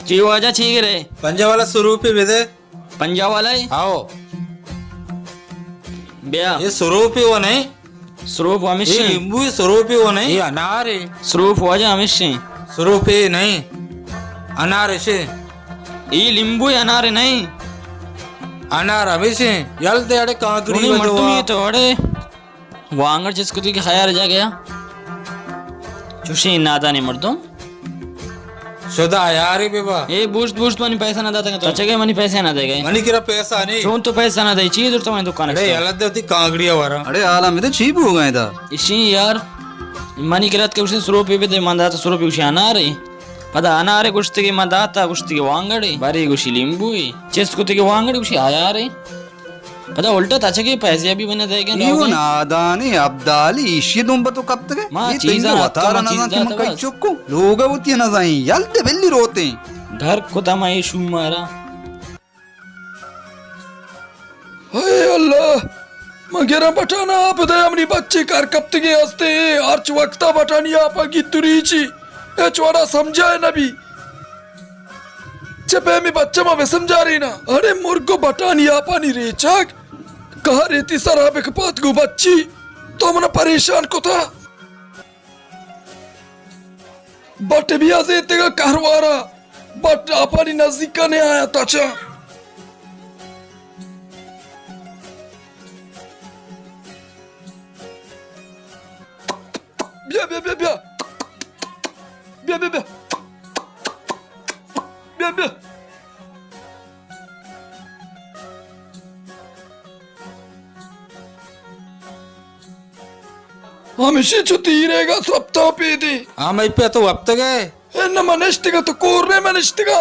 چی واجہ، چی گرے؟ پنجاہ والا سروپی بدے۔ پنجاہ والا ہے؟ آؤ۔ بیا۔ یہ سروپی وہ نہیں؟ سروپ ہمیشی اے ہیں۔ لیمبو سروپی وہ نہیں؟ یہ انار ہے۔ سروپ واجہ ہمیشی ہیں۔ سروپی نہیں۔ انار ہے۔ یہ لیمبو ہے، انار نہیں۔ انار ہمیشی ہیں۔ یل دے اڑے کانکڑی چونی مردمی تو اڑے۔ وانگڑ چست کتی کہ خیال جا گیا۔ چوشیں نادانی مردم۔ شدا یاری بے با۔ اے بوشت، بوشت منی پیسہ نہ داتا تو۔ چگے منی پیسہ نہ دے گئے؟ منی کرا پیسہ نہیں۔ چون تو پیسہ نہ دے؟ چی زرت منی دکان اڑے، اشتا؟ یلہ دے تی کانگڑی وارا۔ اڑے، حالا میں تو چی بو گئے دا؟ اشی یار، منی کرا ات کہ گوشتی سروپی بدے، من داتا سروپی، گوشی انارے۔ پدا انارے گوشتی کہ من داتا، گوشتی کہ وانگڑے۔ باری گوشی لیمبوے۔ چست کتی کہ وانگڑے، گوشی آیارے۔ پدا الٹا تچگے پیسے ابھی بنا دے گئے، ایو نادانی ابدالی ایشی دم بتو کپتگے۔ ما یہ چیزاں تین وتارا نزان کہ من کئی چکو لوگا ہوتی نزان، یل دے بلی روتے۔ گھر کتا ما ایشو مارا۔ اے اللہ، من گراں بٹانا آپ دے، امنی بچے کار کپتگے ہستے، ہرچ وقتا بٹانی آپا گیتری چی، اے چوڑا سمجھائے نبی۔ چہ پیمیں بچہ ما بہ سمجھاریناں۔ اڑے مرگ و بٹانی آپانی ریچگ، کہرے تی سرا بکپات گو بچی، تو منا پریشان کتا۔ بٹ بیا زیتگا کہروارا، بٹ آپانی نزیکا نے آیا تچا۔ بیا، بیا، بیا، بیا۔ بیا، بیا، بیا۔ بیا، بیا۔ ہمیشی چو تیرے گا سپتا پیدی۔ ہاں، میں پہ تو وپتگے۔ اے نہ من نشتگا، تو کور نے من نشتگا۔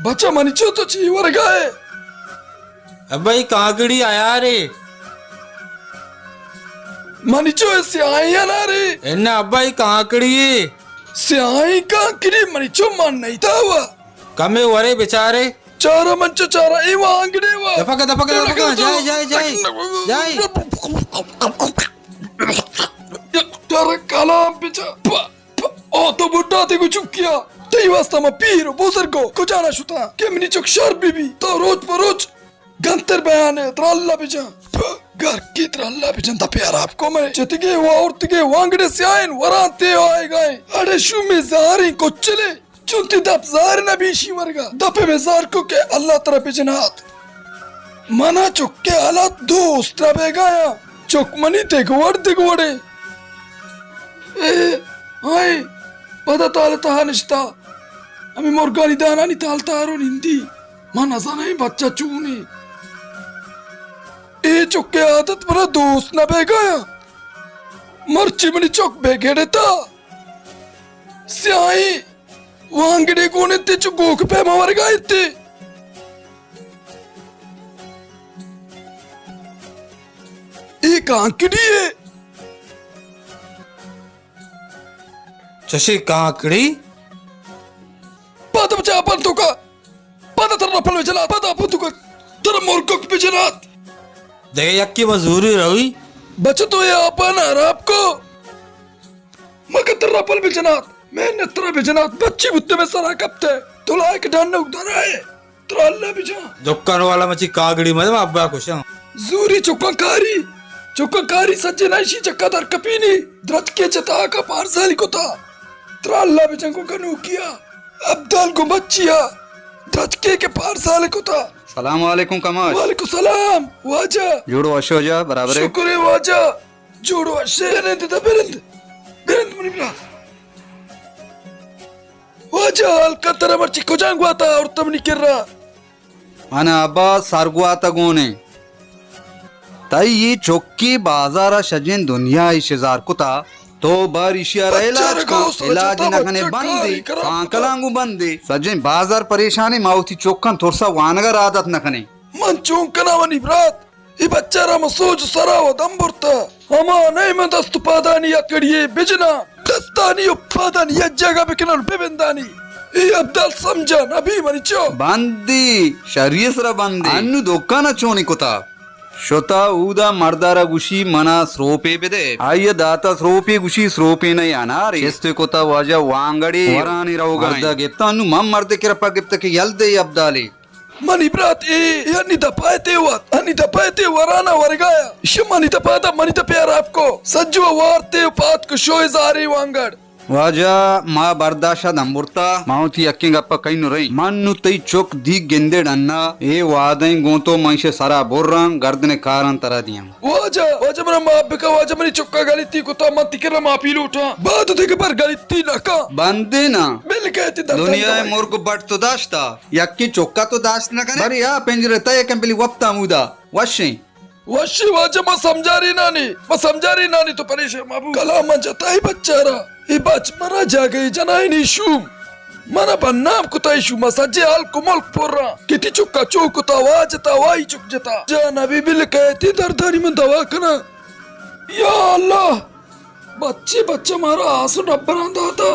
بچہ منی چو تو چی ورگا ئے؟ ابا، ای کانکڑی آیارے۔ منی چو اے سیاہیں انارے۔ انا ابا، ای کانکڑی ئے۔ سیاہیں کانکڑی منی چو من نہیں تھا وا۔ کمے ورے بچارے۔ چارا من چو چارا، اے وانگڑے وا۔ دپکا، دپکا، دپکا، جائے، جائے، جائے، جائے۔ تر کلام بچا۔ پ-، پ-، او تو بڈا تے گو چکیا۔ تئی واسطہ ما پیر و بزرگو کجانا شتا کہ منی چک شر بی بی۔ تو روچ پہ روچ گنتر بیانے، ترا اللہ بجان۔ پ-، گرکی ترا اللہ بجان، دپے حراب کو مئے۔ چتگے و آورتگے وانگڑے سیاہیں وران تے آئے گائیں۔ اڑے شومے زاریں کچلے۔ چون تی دپ زار نہ بیشی ورگا۔ دپے میں زار کو کہ اللہ ترا بجنات۔ منا چکے حالات دوست نہ بیگایا۔ چک منی دگ وڑ دگ وڑے۔ اے، ہائے، پدا تال تہا نشتا۔ ہمیں مرگانی دانانی تال تہا رو نندی۔ من نزاناں اے بچہ چونی۔ اے چکے عادت منا دوست نہ بیگایا۔ مرچی منی چک بے گڑتا۔ سیاہیں وانگڑے گون انت، چو گوک پیما ورگا انت۔ اے کانکڑی ئے۔ چشی کانکڑی؟ پد بچا اپن تو کا، پد تر رپل بجنات، پد اپن تو کا، تر مرگک بجنات۔ دگہ یکی مزوری روی۔ بچ تو اے آپان حراب کو۔ مگہ ترا پل بجنات، محنت ترا بجنات، بچی بوتے میں سرا کپتے، تو لائق ڈنوک درائے، ترا اللہ بجان۔ دکان والا مچی کاگڑی مدے، ما ابا کشاں۔ زوری چکاں کاری، چکاں کاری سجے نہ اشی چکا در کپینی، درچکے چتا کا پارسالی کتا۔ ترا اللہ بجان کو گنوکیا، ابدال گو بچیا، درچکے کے پارسال کتا۔ سلام علیکم کمال۔ وعلیکم سلام واجہ۔ جوڑ وشو جا برابر ہے۔ شکر ہے واجہ۔ جوڑ وش ئے۔ برند دا، برند۔ برند منی برات۔ واجہ حال کا ترا مرچی کجان گواتا آورتا منی کرا؟ من ابا سر گواتا گونے۔ تئی اے چکی بازارا شجین دنیا ای شزار کتا۔ تو بر ایشیا را علاج کن۔ علاج نہ کنے بندے۔ کانکلاں گوں بندے۔ سجین بازار پریشانے، ما وتی چکاں ترسا وانگا را عادت نہ کنے۔ من چون کناں منی برات؟ اے بچہ را من سوج سرا و دم برتا۔ ہما نئے من دست و پادانی اکڑی ئے بجناں۔ دستانی و پادانی یک جاگہ بکناں و ببندانی۔ اے ابدال سمجھا نبی منی چو۔ بندی، شری سرا بندی۔ انو دکانا چونی کتا؟ شتا اودا مردارا گوشی، منا سروپے بدے۔ آئی ء داتا سروپے، گوشی، سروپے نہ انارے۔ چستے کتا واجہ وانگڑے ورانی روگا انت۔ مردا گپتا، نو من مردے کرا پا گپتا کہ یل دے ابدالے۔ منی برات اے، انی دپا تے وت، انی دپا تے ورانا ورگایا۔ شمانی دپا دا منی دپیا رپ کو۔ سجو وارتے و پات کو شوئے زارے وانگڑ۔ واجہ، ما برداشت ء دمبرتا، ما وتی یکیں گپ ء کئی نریں۔ من نوں تئی چک دیگ گندے ڈنا، اے وعدہ ایں گوں تو من ایشی سرا بران، گردن ء کاراں ترا دیاں۔ واجہ، واجہ منا معاف بکن، واجہ منی چکا غلطی کتا، من تئی کرا معافی لوٹاں۔ بعد دگہ بر غلطی نہ کن۔ بندے نا۔ بل کہتی دفتر دنیا ء مرگ بٹ تو داشتا، یکیں چکا تو داشت نہ کنے۔ بری آ پنجرے تہ یکیں بلی وپتا مودا، وشیں۔ وشی واجہ، ما سمجھاری نانی، ما سمجھاری نانی، تو پریشان مبو۔ کلام من جتا ای بچارا، ای بچ منا جاگہ ای جنائنی شوم۔ منا بدنام کتا ای شوم، سجے ہلک و ملک پرا۔ کتی چکا چو کتا، وا جتا، وائی چک جتا۔ جان ابی بل کہتی دردانی من دوا کنا۔ یا اللہ، بچے بچہ مارا آس و ڈبران داتا۔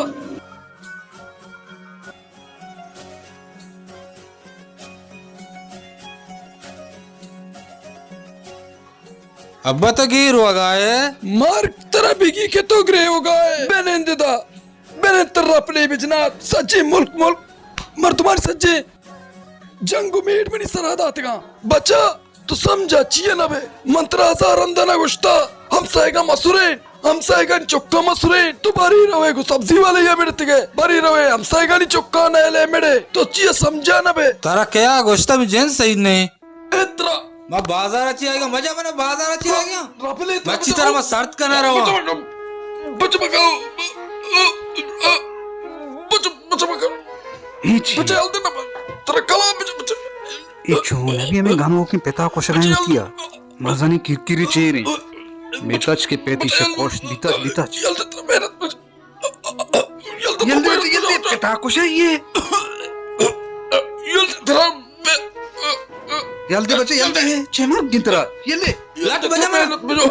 ابا، تو گیر وگائے؟ مرگ ترا بگی کہ تو گرے وگائے۔ بنند دا، بنند تر رپلے بجنات۔ سجے ملک، ملک، مردمانی سجے جنگ و میڑ منی سرا داتگاں۔ بچا، تو سمجھا چیا نہ بئے؟ من ترا ہزار رندا نہ گوشتا، ہمسایگاں مسرین، ہمسایگانی چکاں مسرین۔ تو بری روئے گوں سبزی والے یا مڑتگے، بری روئے ہمسایگانی چکاں نیلے مڑے۔ تو چیا سمجھا نہ بئے؟ ترا کیا گوشتا، می جند صحیح نہیں۔ اترا۔ ما بازار چی آئیگا، مجا منا بازار چی آئیگا۔ رپلے بچی ترا ما سرد کنا رہا۔ بچ، بچ، بچ، بچ، بچ، بچ، بچ، بچ، بچ، اے چون ابی ہمے گنوکیں پتا کشگا انت یا؟ مزنیں کرکری چیریں۔ میتچ کہ پیتی شہ کشت بیتچ، بیتچ۔ یل دے، یل دے، پتا کشا یہ۔ یل دے، یل دے بچے، یل دے۔ چہ مرگ گنترا۔ یل دے۔ لٹ بجا منا۔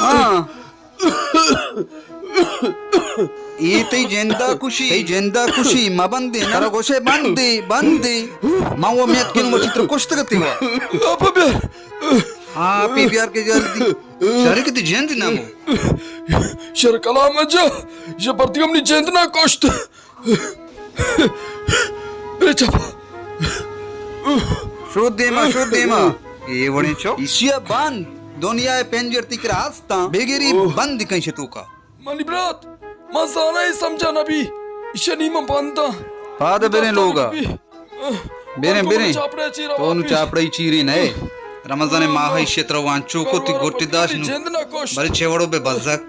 ہاں۔ اے تئی جندا کشی، تئی جندا کشی، مہ بندے، نہ گوشے بندے، بندے۔ ما وہ میت کنو مچی تر کشتگ تیوا۔ آپ بیار۔ ہاں، آپ بیار کہ جلدی۔ شرے کہ تئی جند نہ مو۔ شر کلام جا، یہ پرتی ہم نی جند نہ کشت۔ بے چپ۔ شو دیما، شو دیما۔ اے وڑیں چو۔ ایشیا بند۔ دنیا ء پنجر تئی کرا ہستاں۔ بگری بند کن شتوکا۔ منی برات، من زاناں اے سمجھا نہ بی۔ ایشانی من بنداں۔ پاد بریں لوگا۔ بریں، بریں۔ تو نو چاپڑے چیرے نئے۔ رمضان ماہ ایشی ترا وانچو کو تی گوٹی داش نو۔ برے چے وڑو بے بزک۔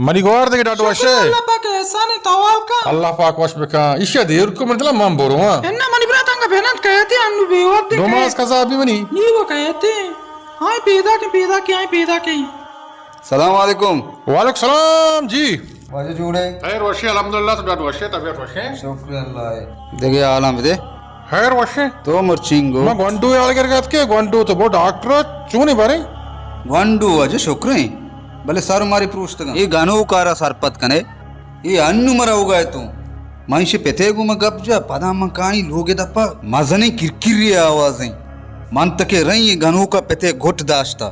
منی گوار دگہ ڈاڈ وشے۔ شکر اللہ پاک احسان ہے، تو حال کا؟ اللہ پاک وش بکا۔ ایشا دیر کو من دلا من برواں۔ انا منی برات انگا بینات کہتے انو بے وقت دے نماز قضا بی منی۔ نی وہ کہتے۔ ہاں پیدا کے، پیدا کے، ہاں پیدا کے۔ سلام علیکم۔ وعلیکم سلام جی۔ واجہ جوڑے؟ خیر وشے، الحمدللہ، تو ڈاڈ وشے، طبیعت وشے؟ شکر اللہ ہے۔ دگہ حالاں بدے۔ خیر وشے؟ تو مرچینگو۔ ما گونڈو یال گر گت کے گونڈو تو بو ڈاکٹر چونے بارے؟ گونڈو واجہ شکریں، بلے سر ماری پروشتگاں۔ اے گنوکارا سرپد کنے۔ اے انو مرا اوگا اتوں۔ من ایشی پتے گوں من گپ جا، پدا من کائی لوگے دپا مزنیں کرکری آوازیں۔ من تکے رئیں اے گنوکا پتے گٹ داشتا۔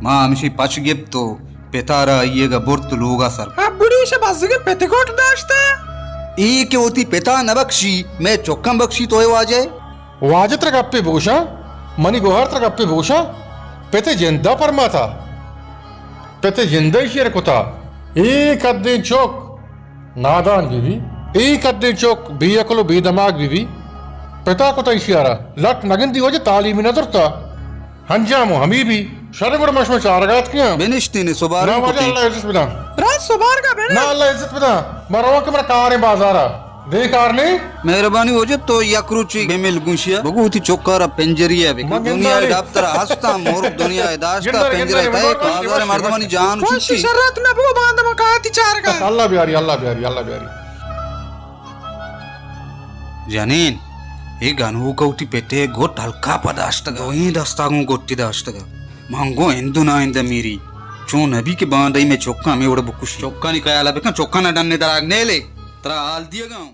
ما ہمشی پچ گپت و پتارا آئیگا برت لوگا سر۔ ابڑی ایشی بزگیں پتے گٹ داشتا۔ اے کہ وتی پتا نہ بکشی، مئے چکاں بکشی توئے واجہ۔ واجہ ترا گپے بگوشاں، منی گوہر ترا گپے بگوشاں، پتے جندا پرماتا، پتے جندا ایشی ء کتا، اے کدیں چک نادان بی بی، اے کدیں چک بے عقل و بے دماغ بی بی، پتا کتا ایشی ء را، لٹ نگندی وجہ تعلیمی ندرتا، انجام و ہمی بی، شر گڑا ما شما چارگات کیاں۔ بنشتین سبارن کتیں۔ اللہ عزت بداں۔ برات سبارگا بنشت۔ نا اللہ عزت بداں، ما رواں کہ منا کاریں بازارا۔ دے کار نے؟ مہربانی واجہ تو یک روچی بمل گوشیا۔ بگو وتی چکارا پنجری ء بکن۔ دنیا ء ڈب ترا ہستاں، مرگ دنیا ء داشتا، پنجرہ ء تہ بازار ء مردمانی جان چوٹی۔ شرات نہ بگو، باندا ما کاتی چارگا۔ اللہ بیاری، اللہ بیاری، اللہ بیاری۔ جنین، اے گنوک ء وتی پتے گٹ ہلکا پہ داشتگ ء، دوئیں دستا گوں گٹی داشتگ ء۔ من گوں ہند و ناہند ء میری۔ چون نبی کہ باندئی مئے چکاں ہمے وڑ بکشی۔ چکانی خیال ء بکن، چکاں نہ ڈنے دراگ نیلے۔ ترا حال دیگا اوں۔